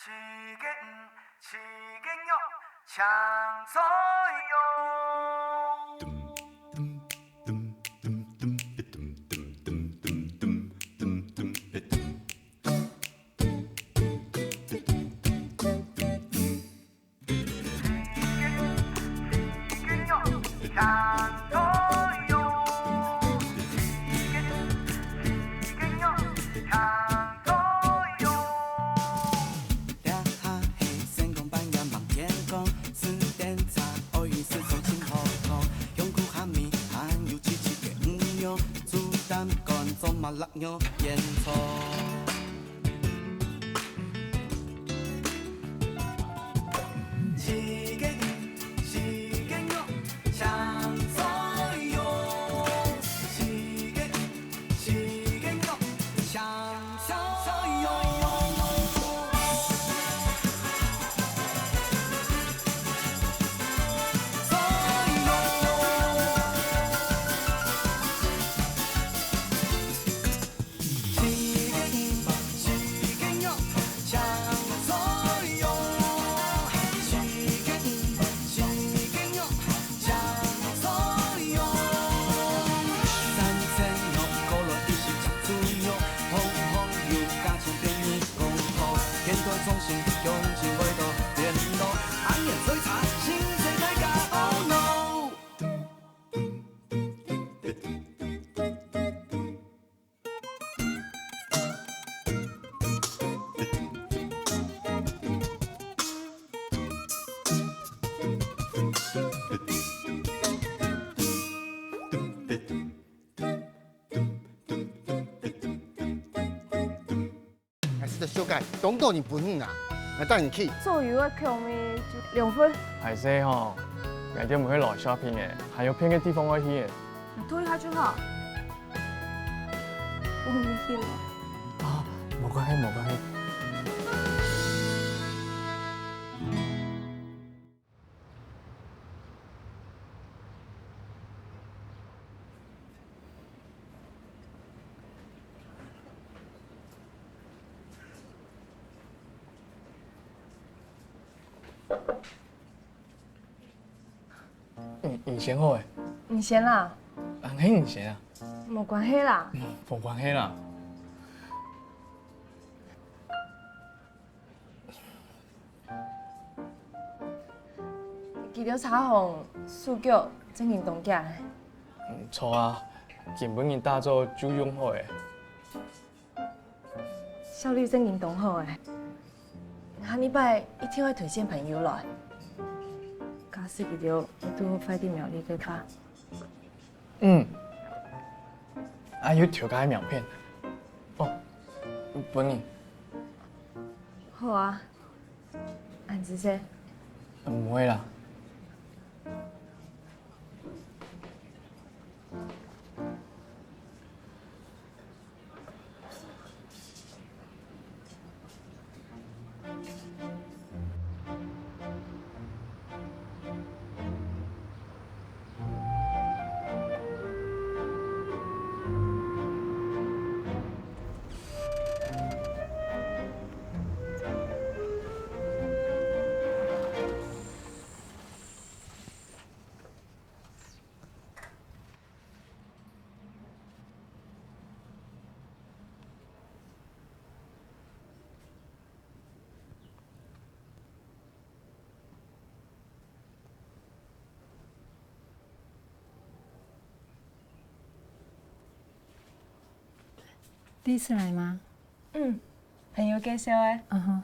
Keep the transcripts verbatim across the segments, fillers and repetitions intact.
四个魚，四个肉，青菜肉。還係得修改，當多人分你啊，𠊎帶你去。做魚个口味就兩份。歹勢吼，𠊎兜毋會來shopping个，還有別个地方愛去个。你推下就好。我很危險哦。啊，無關係，無關係。 你，你先好誒。你先啦。啊，係你先啊。無關係啦。嗯，無關係啦。 佢兜車行手腳正經當遽。嗯，著啊，今晡日打早就用好誒。效率正經當好誒。下禮拜一定愛推薦朋友來。假使佢兜一度壞在苗栗个話， 嗯。啊，有頭家个名片。哦，分你。好啊，恁仔細。毋會啦。 第一次來嗎？嗯，朋友介紹个。嗯哼。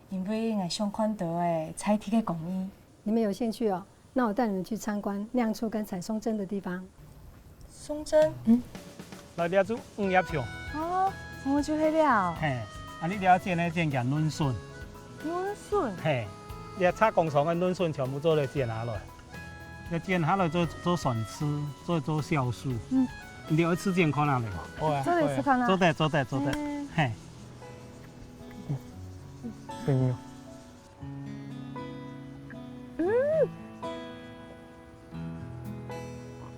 因為𠊎想看著个在地个工藝。你們有興趣哦？那我帶你們去參觀釀醋跟採松針的地方。松針？嗯。來，這就五葉松。哦，哦，就係了。嘿，啊，你了解呢？這叫嫩筍。嫩筍？嘿，這茶工廠个嫩筍全部做來剪下來。 要剪下來做，做酸醋，做，做酵素。嗯。你愛試剪看啊，無？好啊，做得試看啊。好啊。做得，做得，做得。嗯。嘿。嗯。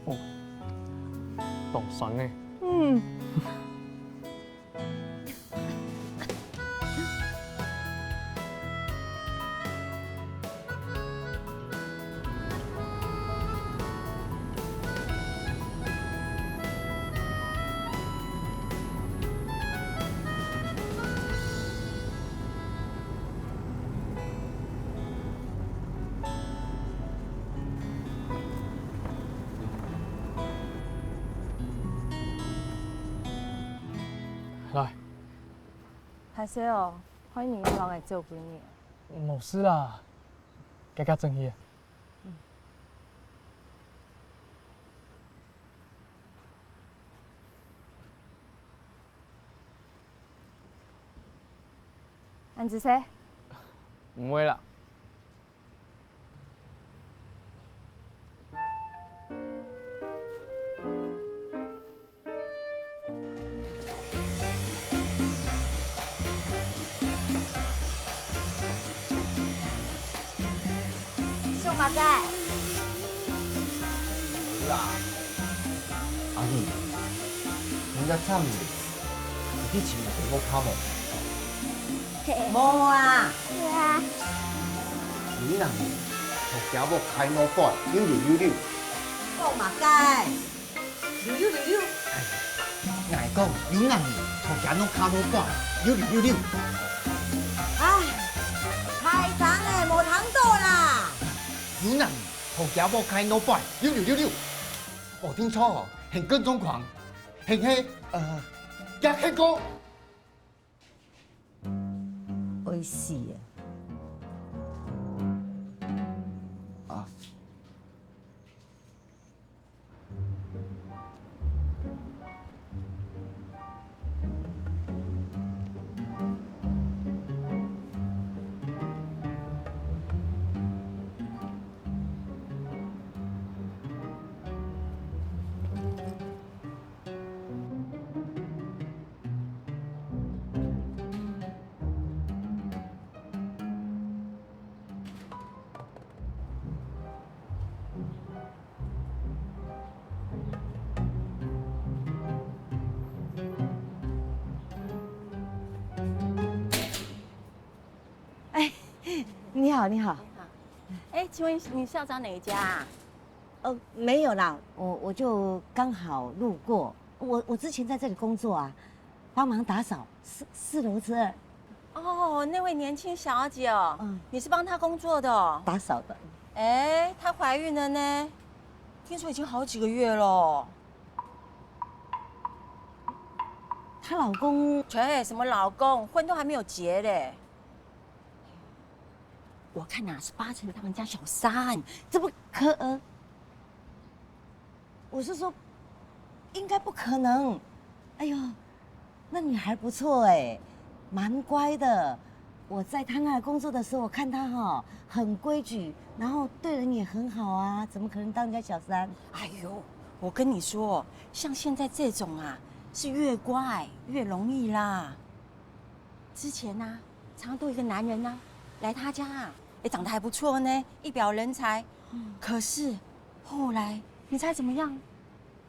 哦，當酸呢。嗯。阿細哦，害你又愛𠊎走歸日。無事啦，該該轉去。恁仔細？毋會啦。 想麼个？無啦，阿姨，人家喊你，你去尋你个屋下無？無啊。你若同厥屋開老闆，溜溜溜溜。講麼个？ 溜溜溜溜。哎，𠊎講，有人同厥屋下老闆溜溜溜溜。哎，太長了，無聽到啦。有人同厥屋下老闆溜溜溜溜。無聽錯哦，係跟蹤狂，係係，呃，厥係講。 愛死啊！啊！ 哎，你好，你好。你好。哎，請問你是要找哪一家啊？呃，沒有啦，我，我就剛好路過，我，我之前在這裡工作啊，幫忙打掃，四，四樓之二。哦，那位年輕小姐哦，嗯。你是幫她工作的哦？打掃的。哎，她懷孕了呢，聽說已經好幾個月了。她老公？切，什麼老公？婚都還沒有結嘞。 我看啊，是八成當人家小三。怎麼可，呃，我是說，應該不可能。哎喲，那女孩不錯哎，蠻乖的。我在她那工作的時候，我看她哈，很規矩，然後對人也很好啊，怎麼可能當人家小三？哎喲，我跟你說，像現在這種啊，是越乖越容易啦。 之前啊，常都有一個男人啊，來她家啊，也長得還不錯呢，一表人才。嗯。可是後來，你猜怎麼樣？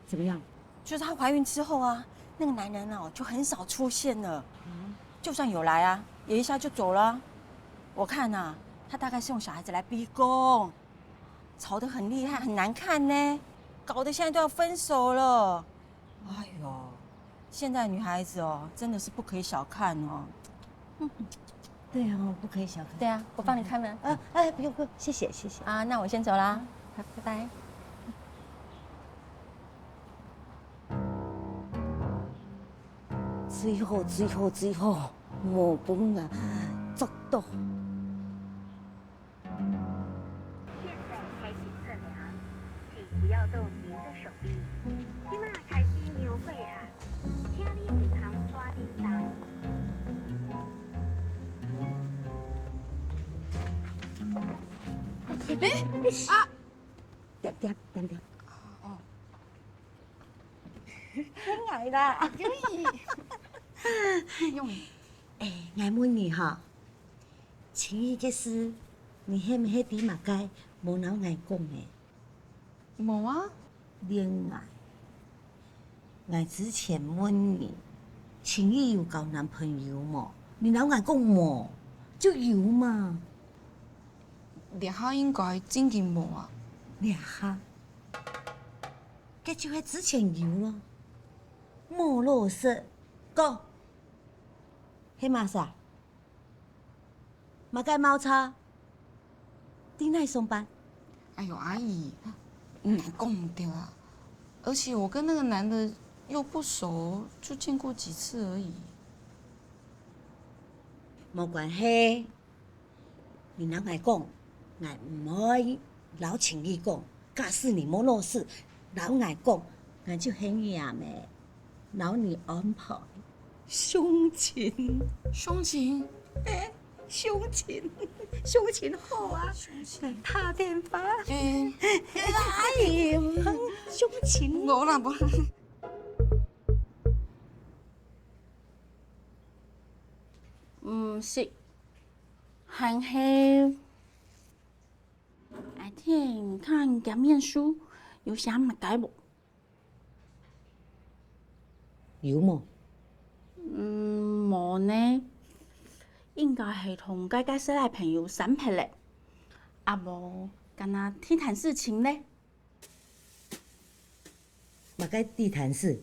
怎麼樣？就是她懷孕之後啊，那個男人哦，就很少出現了。嗯。就算有來啊，也一下就走了啊。我看啊，他大概是用小孩子來逼宮，吵得很厲害，很難看呢，搞得現在都要分手了。 哎喲，現在女孩子哦，真的是不可以小看哦。對哦，不可以小看。對啊，我幫你開門。啊，哎，不用，不用，謝謝，謝謝。啊，那我先走啦，拜拜。最好，最好，最好，無分啊，捉到。 現在開始測量，請不要動您的手臂。這馬開始量血壓，請你毋通帶鈴鐺。欸，啊！恬恬，恬恬。哦。緊來啦。欸，𠊎問你哈， 情義个事，你係毋係知麼个無摎𠊎講欸？無啊。戀愛。𠊎之前問你，情義有交男朋友無？你摎𠊎講無，就有嘛。這下應該正經無啊。這下？該就係之前有囉。無老實，講，係麼儕？ 麼个貓砂？在哪上班？哎喲，阿姨，你講毋對啊！而且我跟那個男的又不熟，就見過幾次而已。無關係，你摎𠊎講，𠊎毋會摎情理講。假使你無老實摎𠊎講，𠊎就喊你阿姆，摎你安排相親。相親？欸，相親，相親好啊！相親。打電話。欸，哎，相親。無啦，無啦。 毋識，還係愛聽看見面書有寫麼个無？有無？嗯，無呢。應該係同該个細賴朋友散撇咧，啊無，敢若地毯式情咧。 麼个地毯式？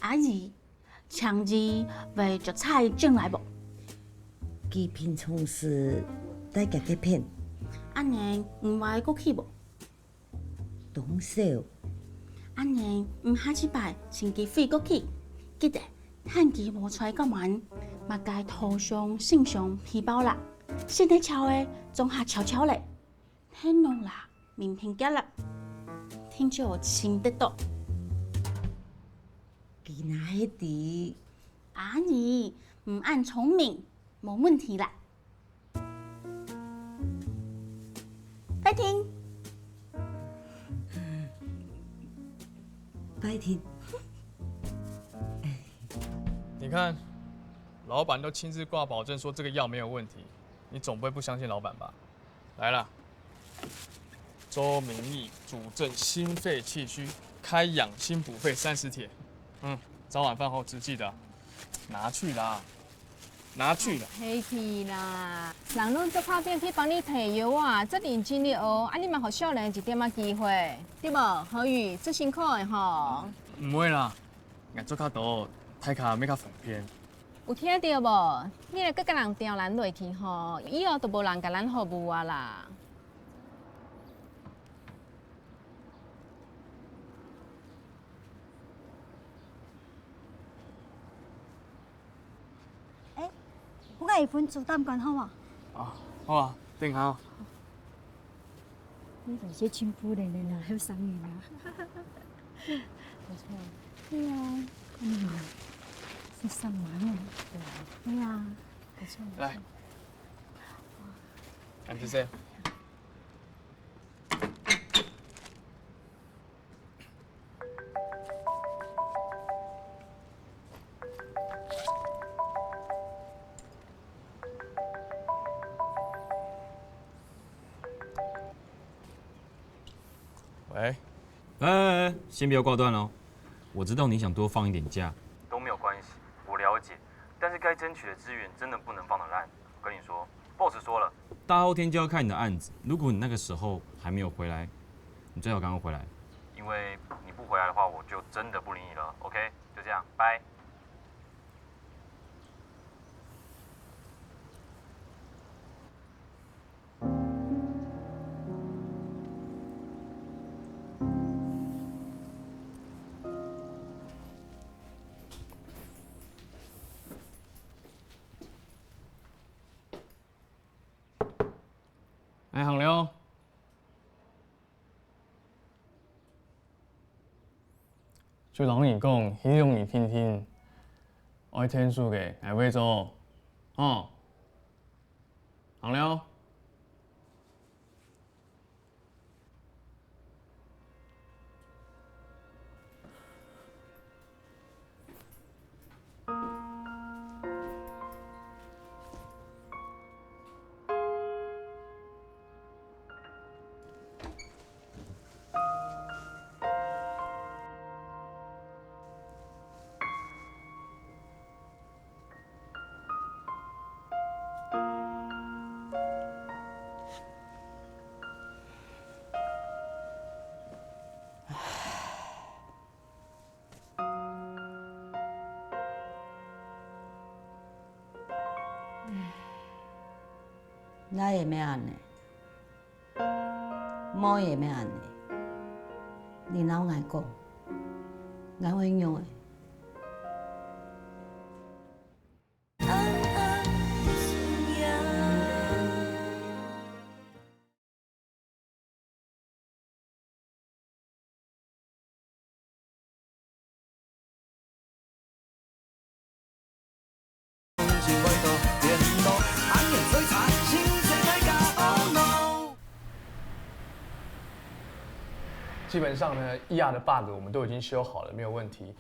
阿姨，請你會著菜轉來無？佢平常時戴結結片。恁樣毋會過去無？當少。恁樣，你下一擺尋機會過去，記得趁佢無在該滿，麼个頭上、身上皮包啦，身體翹个，總下翹翹咧。 聽講啦，明天結啦，聽就有情得到。佢哪會知？阿姨，你恁聰明，無問題啦。拜天。拜天。你看，老闆都親自掛保證說這個藥沒有問題，你總不會不相信老闆吧？ 來啦，周明義主症心肺氣虛，開養心補肺三十帖。嗯，早晚飯後吃，記得啊，拿去啦，拿去啦。客氣啦，人攏做拍拚去幫你提藥啊，做認真个哦，啊你嘛予少年一點仔機會，對無？何宇，做辛苦个吼。毋會啦，𠊎做較多，大家愛較方便。 有聽著無？你若閣共人刁難落去吼，以後都無人共咱服務啊啦。欸，分𠊎一份豬膽乾好無？哦，好啊，等下哦。 你有些進步了呢，後生人啊。不錯。對啊。嗯，是上完了。對啊。對啊，不錯。來，感謝。喂。哎，哎，哎，先不要挂断哦。我知道你想多放一点假。都没有关系，我了解。但是该争取的资源真的不能放得烂。我跟你说，boss 说了，大后天就要看你的案子，如果你那个时候还没有回来，你最好赶快回来。因为你不回来的话，我就真的不理你了。OK，就这样，拜。 哎，行了哦。就同你講，希望你聽聽，愛𢯭手个，𠊎會做，吼。行了哦。 哪會恁呢？無會恁呢？你摎𠊎講，𠊎會仰仔？基本上呢，E R的 bug 我们都已经修好了，没有问题。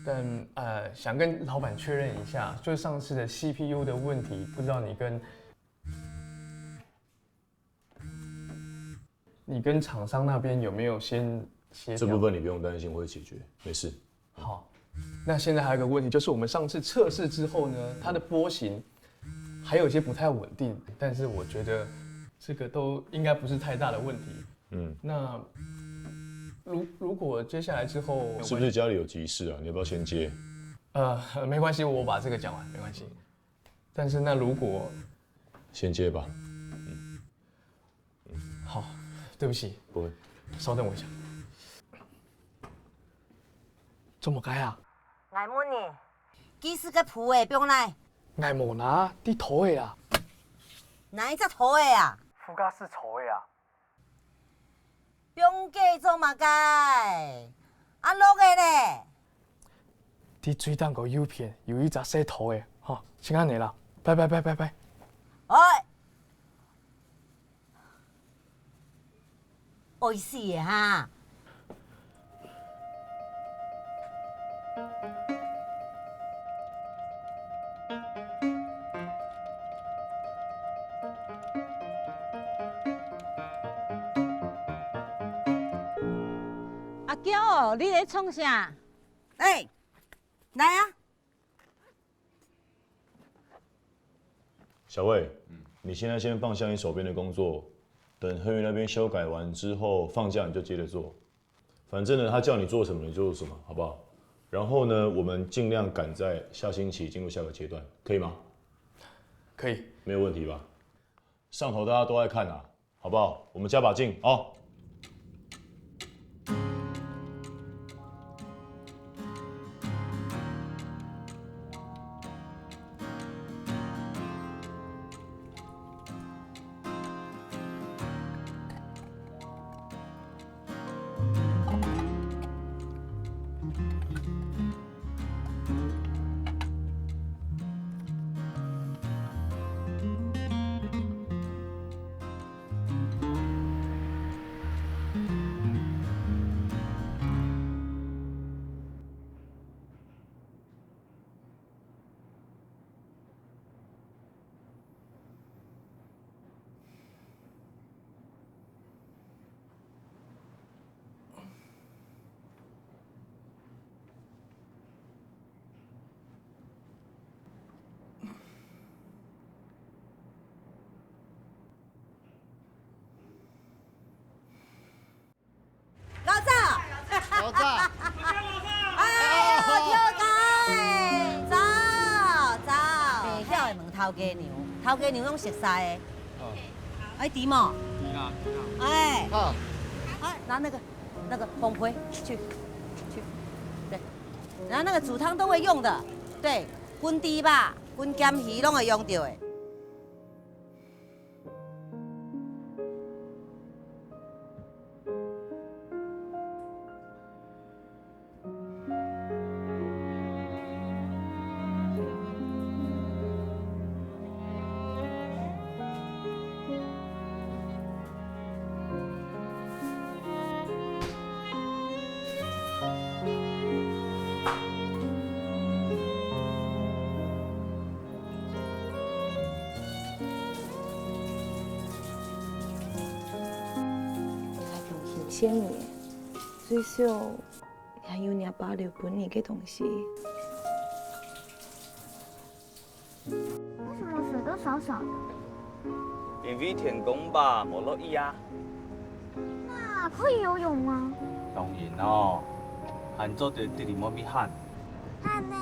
但呃，想跟老板确认一下，就是上次的 C P U 的问题，不知道你跟你跟厂商那边有没有先协调？这部分你不用担心，我会解决，没事。好，那现在还有一个问题，就是我们上次测试之后呢，它的波形还有一些不太稳定，但是我觉得这个都应该不是太大的问题。嗯，那如如果接下来之后是不是家里有急事啊？你要不要先接？呃，没关系，我把这个讲完，没关系。但是那如果先接吧。好，对不起，不会，稍等我一下。做么个啊？𠊎問你，技師个簿仔放哪？𠊎無拿，你偷个啊？哪一隻偷个啊？副駕駛偷个啊？放該做麼个？啊，落个咧？你最頂个右片有一隻細偷个，吼，先恁樣啦，拜拜拜拜拜。喂！愛死个哈！阿嬌，你咧創啥？哎，來啊！ 小魏，你现在先放下你手边的工作，等亨宇那边修改完之后放假你就接着做。反正呢，他叫你做什么你就做什么，好不好？然后呢，我们尽量赶在下星期进入下个阶段，可以吗？可以，没有问题吧？上头大家都在看啊，好不好？我们加把劲哦。 老早，老早，哎喲，跳高哎，走走。哎，遐个問頭家娘，頭家娘攏熟悉个。哎，知無？知啦，知啦。哎，好，哎，拿那个那个红灰去去，对，然后那个煮汤都会用的，对，滾豬肉、滾鹹魚攏會用到的。 你還用心先呢，最少你還有若爸留分你个東西。為什麼水都少少的？因為天公伯無落雨啊。那可以游泳嗎？當然咯，還做得直直摸鼻汗。汗呢？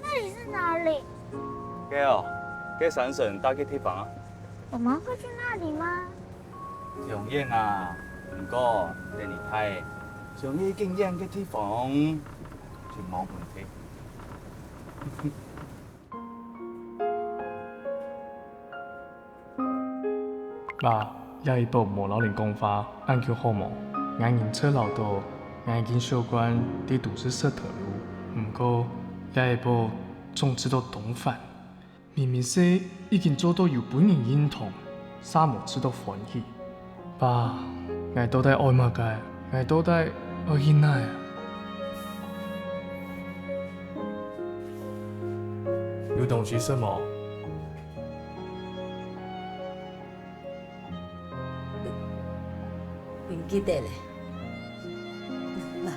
那裡是哪裡？該哦，該山神搭个地方啊。我們會去那裡嗎？當然啊，毋過等你大，想去經驗个地方，就無問題。 爸，這一駁無摎你講話，恁久好無？𠊎認真恅著，𠊎已經習慣在都市食頭路，毋過這一駁總試著當煩。明明係已經做到有分人認同，煞無試著歡喜。爸，𠊎到底愛麼个？𠊎到底愛去哪啊？有東西食無？毋記得咧。來。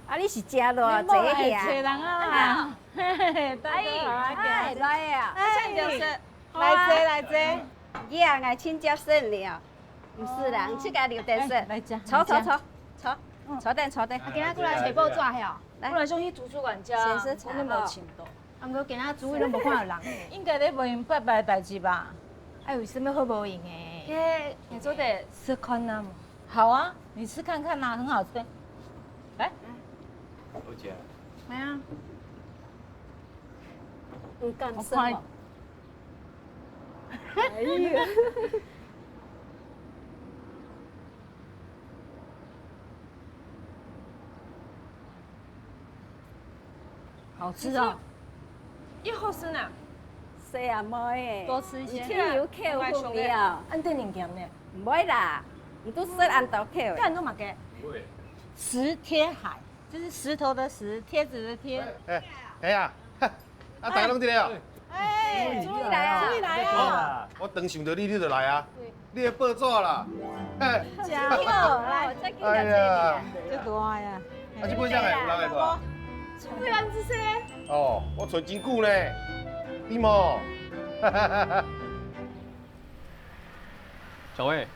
啊，你是食偌濟去啊？你莫愛找人啊啦。嘿嘿，大哥，哎，好啊，哎，來啊。哎，像你就是，好啊。來坐，來坐。你啊，𠊎親接生了。毋是啦，你自家留等食。哎，來食，坐，坐，來食。坐，坐。嗯。坐等，坐等。啊，今仔過來揣報紙嘿哦。來。過來想去圖書館遮，先生茶。我都無尋到。啊，毋過今仔主委都無看到人。應該咧無閒拜拜的代誌吧？哎，有啥物好無閒的？該，你做得試看啊嘛。好啊，你吃看看啦，很好吃。來。好吃。來啊。你幹什麼？我看。哎呀。 好吃哦。又好吃呢。細阿妹，多吃一些。你聽有口福未啊？恁得人嫌呢。毋會啦，你都食恁多口的。該你做麼个？石貼海，就是石頭的石，貼紙的貼。哎，哎呀，啊，大家攏佇咧哦。哎，終於來啊！終於來啊！哦，我當想到你，你就來啊。 你的報紙啦。嘿。真好，來，再見，哎呀。再見。這大呀。啊，這本上來有人來無？有人之說。哦，我揣真久呢。你無？小魏。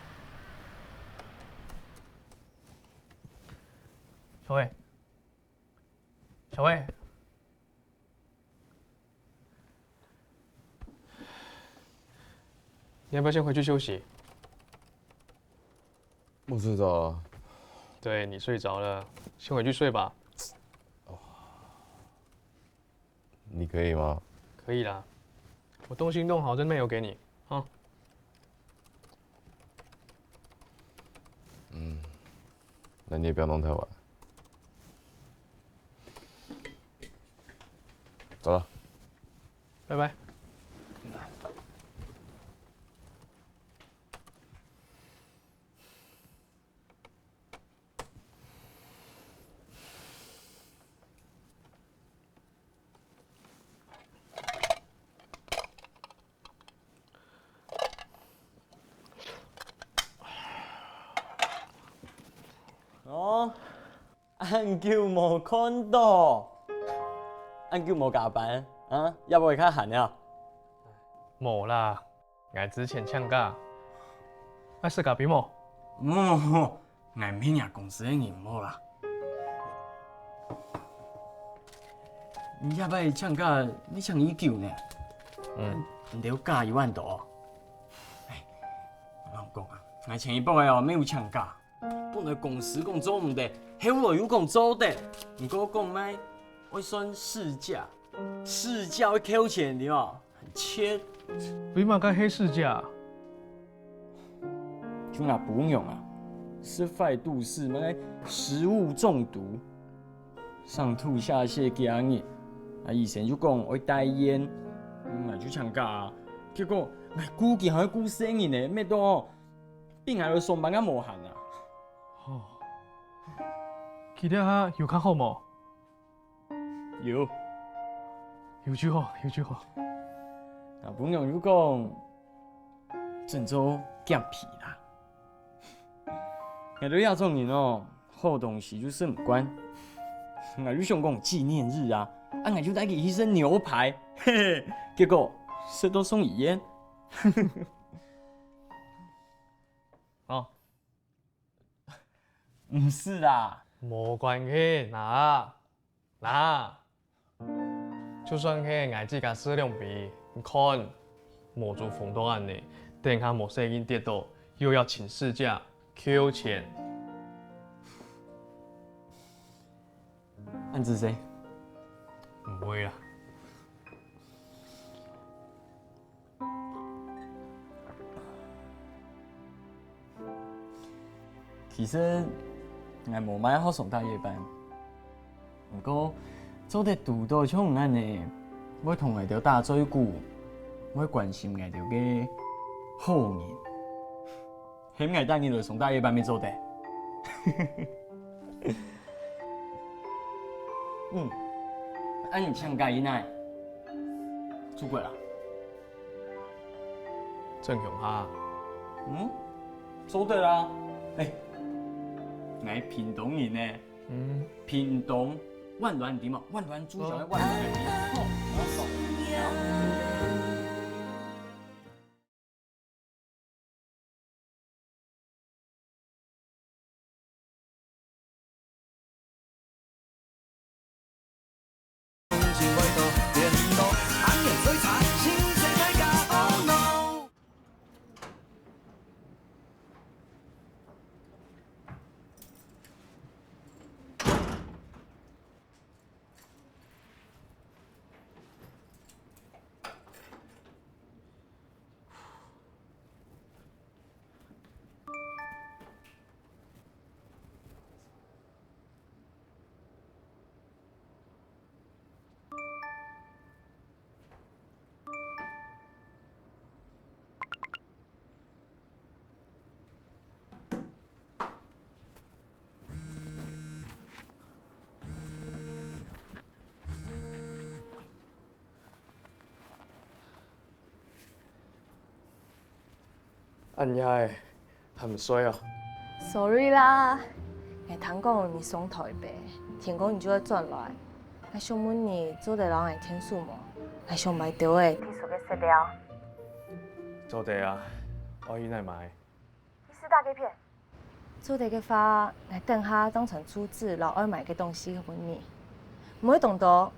小魏。小魏。 你要不要先回去休息？我睡着了。对，你睡着了，先回去睡吧。你可以吗？可以啦，我东西弄好，在那边有给你，哈。嗯，那你也不要弄太晚。走了。 拜拜。哦， 恁久無看到，恁久無加班，啊，也會較閒了。無啦，𠊎之前請假，愛食咖啡無？無，𠊎毋係若公司个人無啦。你這擺請假，你請已久呢？嗯。你兜加一萬多。哎，𠊎同你講啊，𠊎前一擺哦，乜有請假。 本來公司講做毋得，後來又講做得。毋過講麼个愛算事假，事假愛扣錢，對無？很賤。為麼个係事假？就拿餔娘啊，食壞肚屎，麼个食物中毒，上吐下瀉幾日，啊，醫生就講愛戴院，嗯，𠊎就請假啊。結果𠊎顧佢還愛顧細人呢，搣到哦， 比𠊎來上班較無閒啊。哦，佢這下有較好無？有。有就好，有就好。啊，餔娘又講，真做減肥啦。𠊎兜這種人哦，好東西就食毋慣。𠊎就想講紀念日啊，啊，𠊎就帶佢去食牛排，嘿嘿，結果食到送醫院。 哦。毋係啦。無關係，拿，拿。就算係𠊎自家食兩杯，你看，無就封到恁呢，等下無細人跌倒，又愛請事假、扣錢。恁仔細？毋會啦。 其實，𠊎無麼个好上大夜班，毋過做得堵著像你恁呢，會同𠊎兜打嘴鼓，會關心𠊎兜个好人，喊𠊎逐日來上大夜班乜做得。嗯，恁樣請假一日，出國啊？ 正鄉下。嗯，做得啊。欸，𠊎屏東人呢。嗯。屏東萬巒，你知無？萬巒，竹苗个萬巒，哦。哦，好爽。恁夜个，還毋睡哦？Sorry啦，𠊎聽講你上臺北，天光你就愛轉來。𠊎想問你做得摎𠊎𢯭手無？𠊎想買兜仔特殊个色料。做得啊，愛去哪買？你識打該片？ 做得个話，𠊎等下正傳住址摎愛買个東西分你。毋會當多，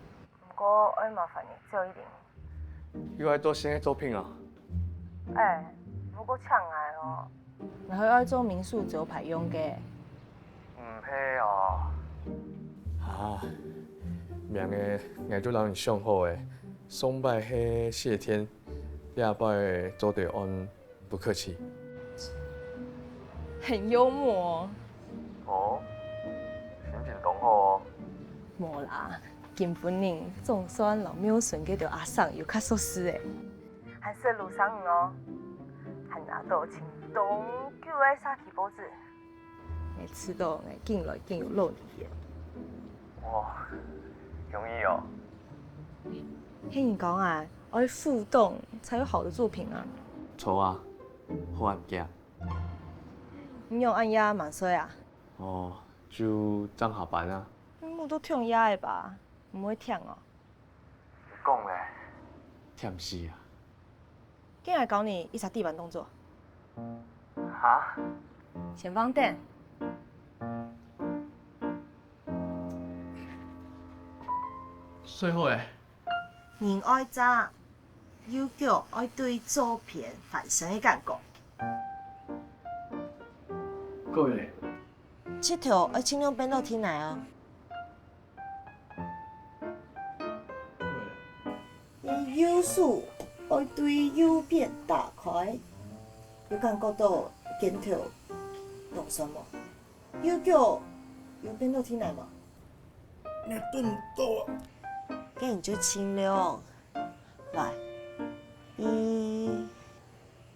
毋過愛麻煩你借一點。又愛做新个作品哦？欸，毋過請𠊎哦。𠊎係愛做民宿招牌用个。毋係哦。啊，名仔𠊎就摎你想好了，上擺係謝天，這擺做得安 不客氣。很幽默。哦，心情當好哦。無啦，今晡日總算摎廟脣該兜阿桑有較熟識咧。還識盧生哦，還拿到清當久个社區報紙。𠊎知著𠊎緊來緊有老年个。哇，容易哦。聽人講啊， 愛互動才有好的作品啊。著啊，好恁遽。你仰恁夜吂睡啊？哦，就正下班啊。你目都暢夜个吧，毋會忝哦？你講咧，忝死啊！緊來教你一隻底板動作。哈？先放等。睡好咧。 人愛䀯，右腳愛對左片翻身个感覺。過咧。膝頭愛盡量變到地泥哦。過咧。你右手愛對右片打開，有感覺到肩頭當痠無？ 右腳有變到地泥無？你動到啊！該你就盡量。來，一、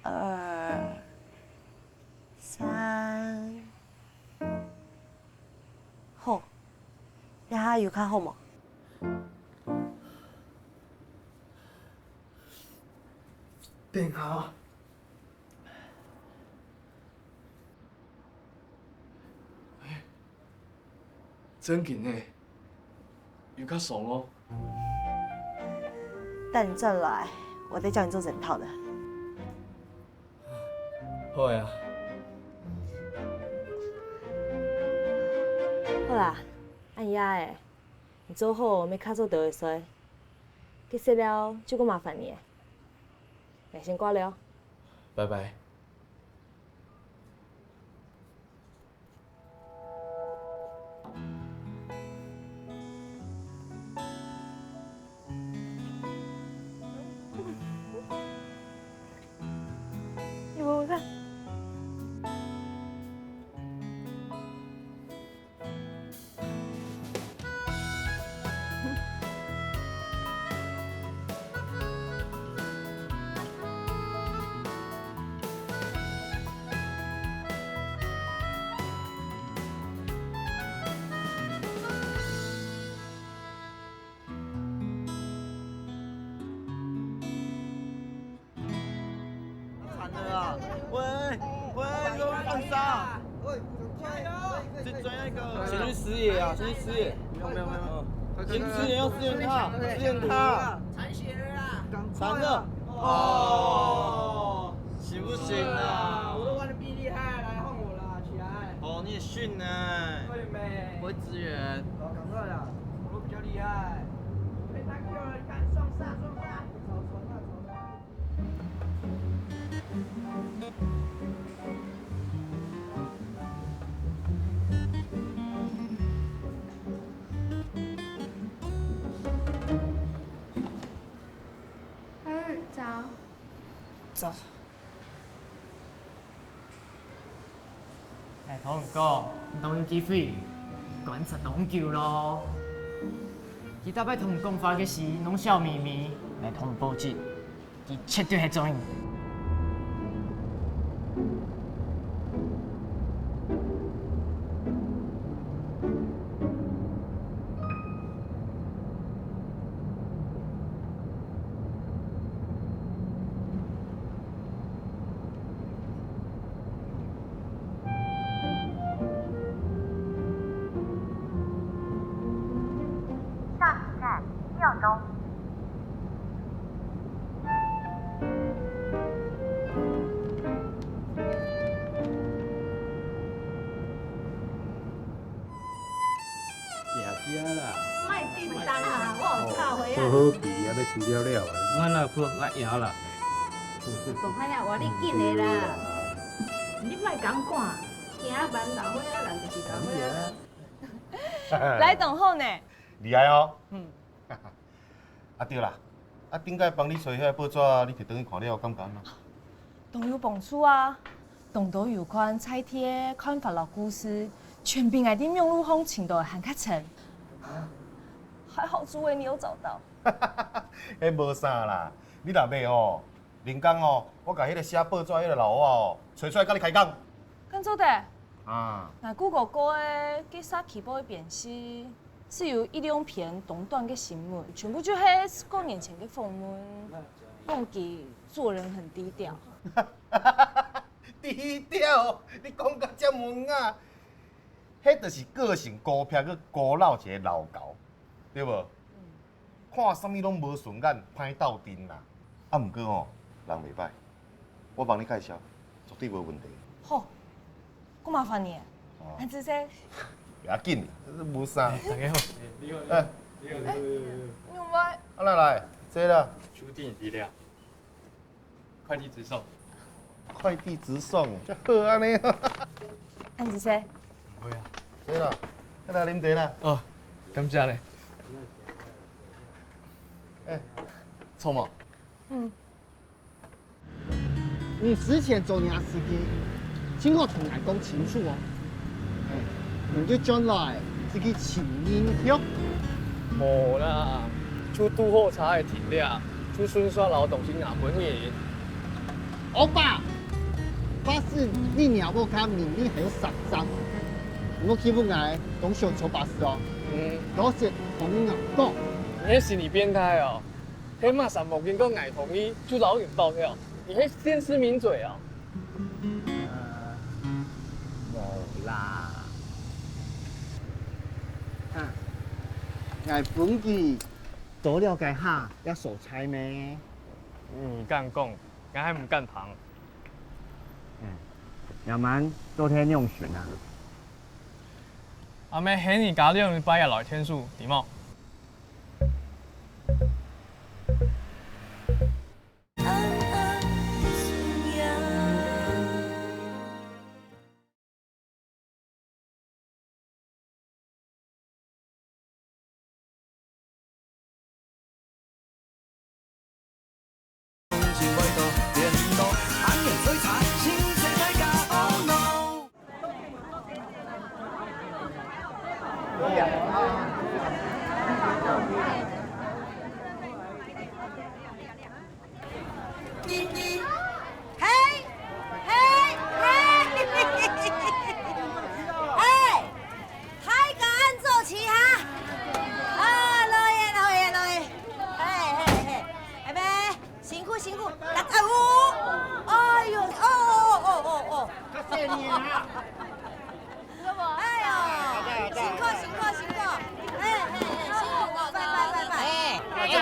二、三。好，這下有較好無？等下。 正經个，有較鬆哦。等你轉來，我再教你做整套的。好啊。好啦，恁夜咧，你做好，愛較早倒去睡。該色料就過麻煩你咧。先掛了。拜拜。你摸摸看。 惨了啊！喂，喂，有人放杀！喂，快点！最最那个，先去师爷啊，先去师爷。没有没有没有没有，先去师爷，要支援他，支援他。残血了啦！残了！哦，行不行啊？我都玩得比你厉害，来换我啦，起来！哦，你也逊呢。快点呗！不会支援。好，赶快啦！我都比较厉害。被他救了，你看，送杀，送杀！ 嗯，早。早。 𠊎同你講，你當有機會，觀察當久咯。佢逐擺同你講話个時，攏笑瞇瞇。𠊎同你保證，佢絕對係做人。 下一站，庙东。 行行啦。莫振動啊，我有插花啊。好好比啊，欲輸了了啊。我哪有可能贏啦？大漢啊，換你緊个啦。你莫講看，行啊，慢慢來啊，人就是慢慢來啊。來當好呢。厲害哦。嗯。 啊，對啦，啊，頂擺幫你揣遐報紙，你摕轉去看了，感覺按怎？當有幫助啊，當多有關在地个看法摎故事，全比𠊎在網路項尋到个還較深。還好主委你有找到。彼無啥啦，你若買哦， 另工哦，我共彼个寫報紙彼个老外哦，揣出來共你開講。敢做得？啊。𠊎Google過个該社區報个編輯，係有一兩篇當短个新聞，全部就係十過年前个訪問。講佢做人很低調。低調？你講甲遮文雅，彼就是個性孤僻，閣孤老一个老猴，對無？ 看啥物攏無順眼，歹鬥陣啦。啊，毋過吼，人袂歹，我幫你介紹，絕對無問題。好，夠麻煩你。哦。恁仔細。袂要緊，無啥。大家好。哎，你好。哎，你好。啊，來來，坐啦。注定一定。 快遞直送。快遞直送，遮好按呢。恁仔細。毋會啊。對啦，來啉茶啦。哦，感謝咧。哎。臭毛。嗯。你之前做若司機，盡好同𠊎講清楚哦。 你就轉來，自家尋人畜。無啦，就堵好車仔停了，就順續摎東西拿分你。歐巴，發誓你若無較明明還有殺傷，莫欺負𠊎，當想坐巴士哦。嗯。老實同你講。你係心理變態哦。 係麼儕無經過𠊎同意就摎人包票？你係電視名嘴哦？呃，無啦。啊，𠊎分佢多了解下這所在咩？你敢講，𠊎還毋敢聽。嗯，這滿做得仰形啊？阿姆喊你加兩禮拜个來天數，知無？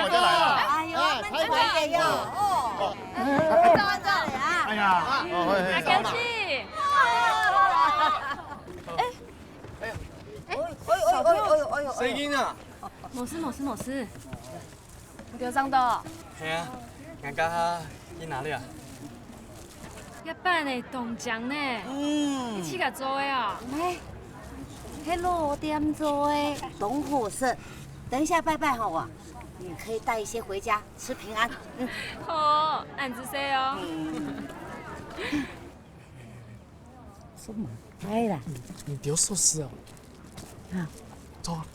我就来了。哎呦，哎，蛮专业哟，哦。哎，走，走。哎呀，哦，嘿，嘿，阿kelsi。哎，哎，哎，哎，哎，哎，哎，細人啊。無事，無事，無事。你有上到？係啊，人家去哪裡啊？一般个當靚呢，嗯。你自家做个哦？哎，係老店做个，當好食。等一下拜拜好啊，你可以帶一些回家吃平安。嗯。好，恁仔細哦。嗯。什麼？哎啦，你，你丟壽司哦？啊。走啊。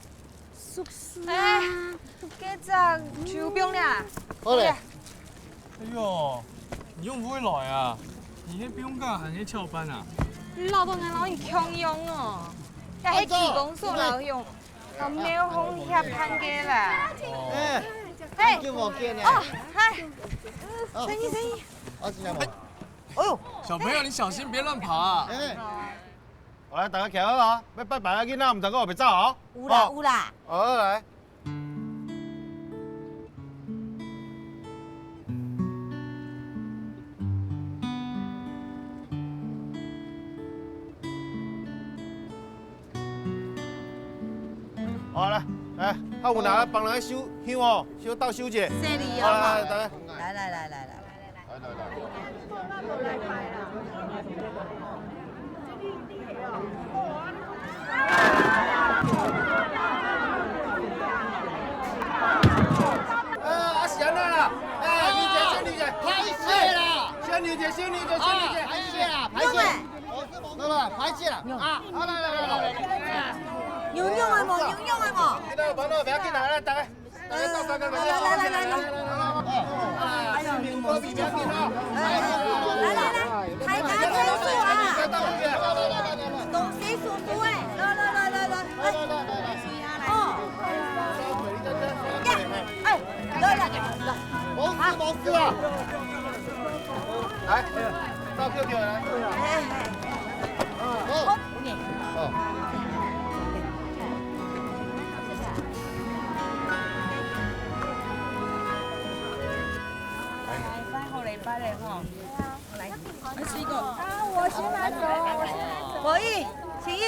壽司啊。哎，該隻就毋用了。好嘞。哎喲，你仰會來啊？你係放假還係翹班啊？老豆，𠊎摎你共樣哦，這係區公所摎用，摎廟方協辦个啦。哎，嘿，好久無見呢。哦，嗨，生意，生意。哦，新年好。哎喲，小朋友，你小心別亂跑啊！哎，好啊。好來，大家徛好哦，愛拜拜啊，囡仔毋通講話袂走哦。有啦，哦。有啦。好，來。 好，來，來，啊，有人幫人收香哦，收倒收一下。謝禮哦。好，來，來，來。來，來，來，來，來。來，來，來。啊，啊，是按怎啦？哎，你這，小李姐，歹勢啦！小李姐，小李姐，小李姐。啊，歹勢啦，歹勢。 來來，歹勢啦！啊，啊，來來來來。有用个無？有用个無？這个煩惱，不要緊啦，來，大家，大家到三个，來來來來來。哎呀，你無事不要緊啊。來來來，大家聽好啊。東西收收欸，來來來來來。哦。耶，哎，來來來。無事無事啊。來，倒扣扣來。哎。 哦。拜拜，好禮拜咧吼。來，來，試一個。啊，我先來走，我先來走。博義、晴義，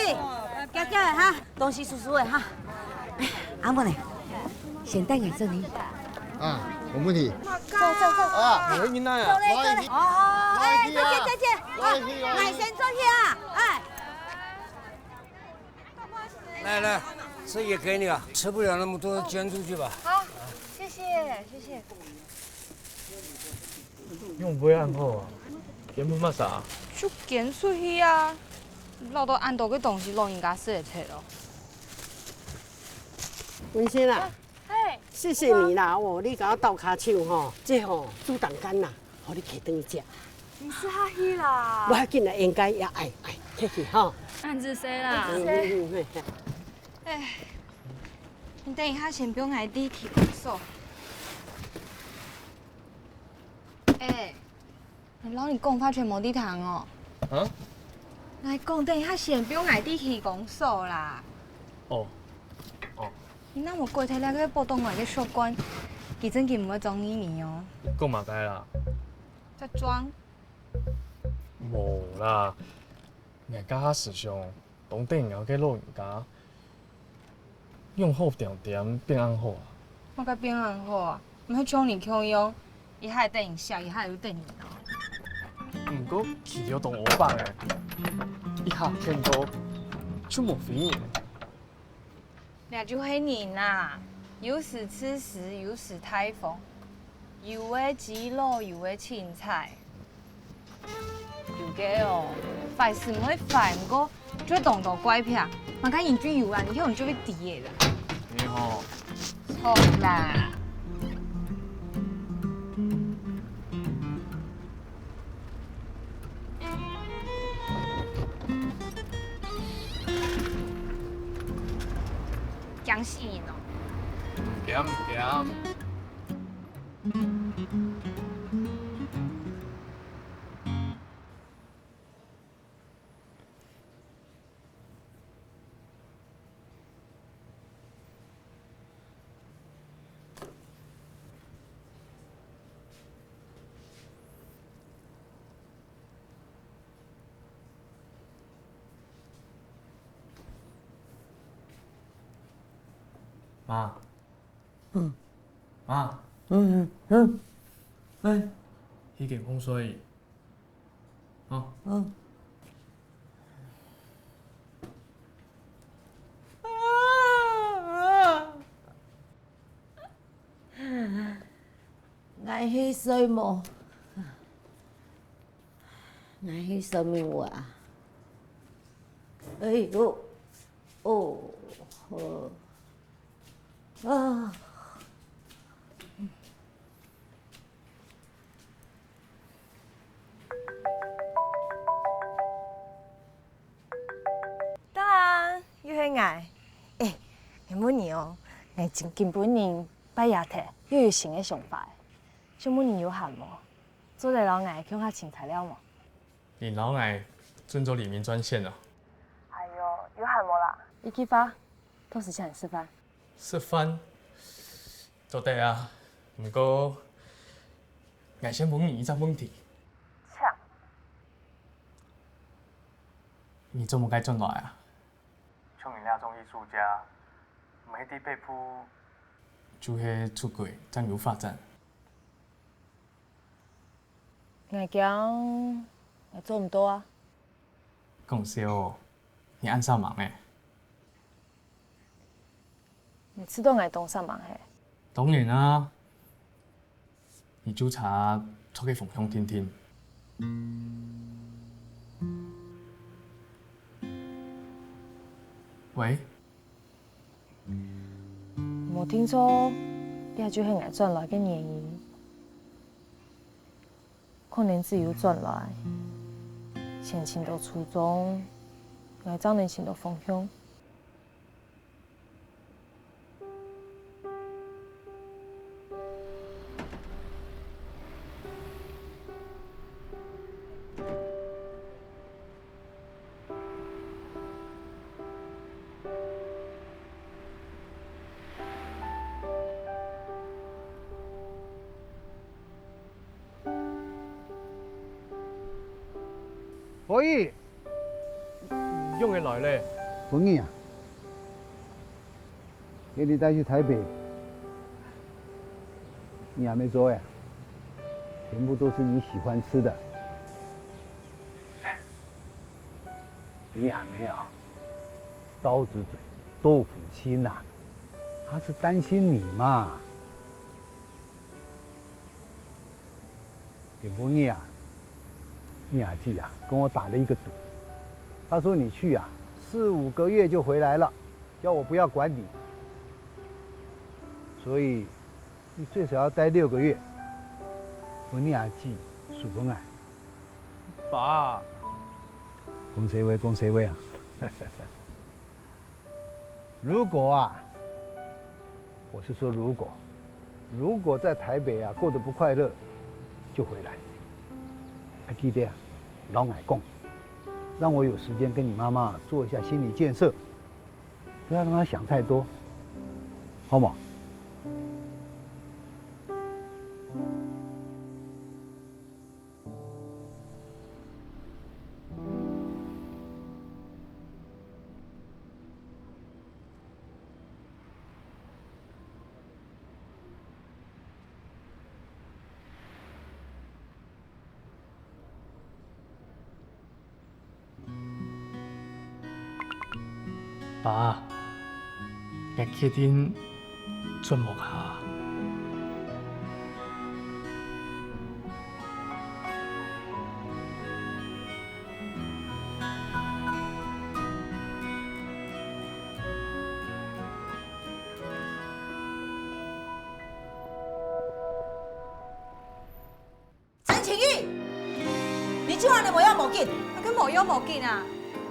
行行來哈，東西收收咧哈。哎，阿文呢，先帶𠊎轉去。啊，無問題。走走走。啊，我應該啊。走咧走咧。哦，哎，再見再見。啊，𠊎先轉去啊，哎。 來來，這也給你啊，吃不了那麼多，捐出去吧。好，謝謝謝謝。仰會恁好啊？捐分麼儕？就捐出去啊！摎到恁多个東西，老人家食得忒哦。文心啊，嘿，謝謝你啦，哦，你共𠊎鬥跤手吼，這吼，煮蛋糕啦。 好，你客等一下。毋使客氣啦。無要緊啦，應該也愛愛客氣吼。恁仔細啦。嗯嗯嗯，嘿嘿。哎，你等一下先放𠊎去區公所。哎，𠊎摎你講話全無在聽哦。啊？𠊎講等一下先放𠊎去區公所啦。哦，哦。 你若無改忒這个保凍外个習慣，佢真經毋會中意你哦。你講麼个啦？假裝。無啦，𠊎這下思想，當得人愛个老人家，仰好恬恬變恁好啊？麼个變恁好啊？毋係像你共樣，一下得人惜，一下又得人惱。毋過佢兜當烏白欸，一下見到就無歡迎。 這就係人啊，有時自私，有時大方，有个譏笑，有个凊彩。有个哦，壞事毋會壞，毋過就當多怪癖，麼个人就有啊，你看你就會知个啦。你好。錯啦。 驚死人哦！毋驚，毋驚。啊，嗯，啊，嗯嗯，來，去間房睡。哦，嗯。啊，啊。 𠊎去睡無？𠊎去睡眠屋啊？哎喲，哦，好。啊。 當然，又係𠊎。欸，𠊎問你哦，𠊎真緊分人拜夜忒，又有新个想法欸。想問你有閒無？做得摎𠊎共下尋材料無？你摎𠊎準做黎明專線哦。哎喲，有閒無啦？一句話，到時請你食飯。食飯？做得啊，毋過，𠊎先問你一隻問題。請。 你做麼个轉來啊？像你這種藝術家，毋係在北部，就係出國正有發展。𠊎驚𠊎做毋到啊。講笑哦，你恁煞猛欸。 你知道𠊎當煞猛係？當然啊，你就差朝該方向定定。喂？無定著，這就係𠊎轉來个原因。 可能只有轉來，先尋到初衷，𠊎正能尋到方向。 何意，你仰仔來咧？何意啊，給你帶去台北，你還沒做呀？全部都是你喜歡吃的。 你還沒有，刀子嘴豆腐心吶，他是擔心你嘛。有一日啊，你阿姊啊跟我打了一個賭，她說你去啊四五個月就回來了，叫我不要管你，所以你最少要待六個月。分你阿姊輸分𠊎。 爸。講笑話，講笑話啊。如果啊，我是說如果，如果在台北啊過得不快樂，就回來。還記得啊，摎𠊎講，讓我有時間跟你媽媽做一下心理建設，不要讓她想太多，好嗎？ 爸，𠊎決定轉屋下。 陳晴玉，你就恁樣無要無緊？𠊎个無要無緊啊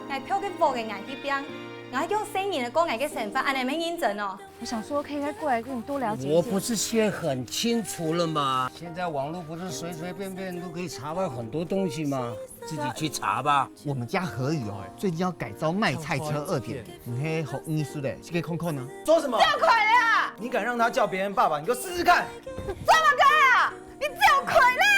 ！𠊎票个屋个𠊎去拚，𠊎還用細人仔過𠊎个生活，恁樣毋認真哦！我想說可以再過來跟你多了解一些。我不是寫很清楚了嗎？現在網路不是隨隨便便都可以查到很多東西嗎？自己去查吧。我們家何宇哦，最近要改招賣菜車二點零，你係好意思的，去看看呢。說什麼？走開啊！你敢讓他叫別人爸爸，你給我試試看！走開啊！你走開啦！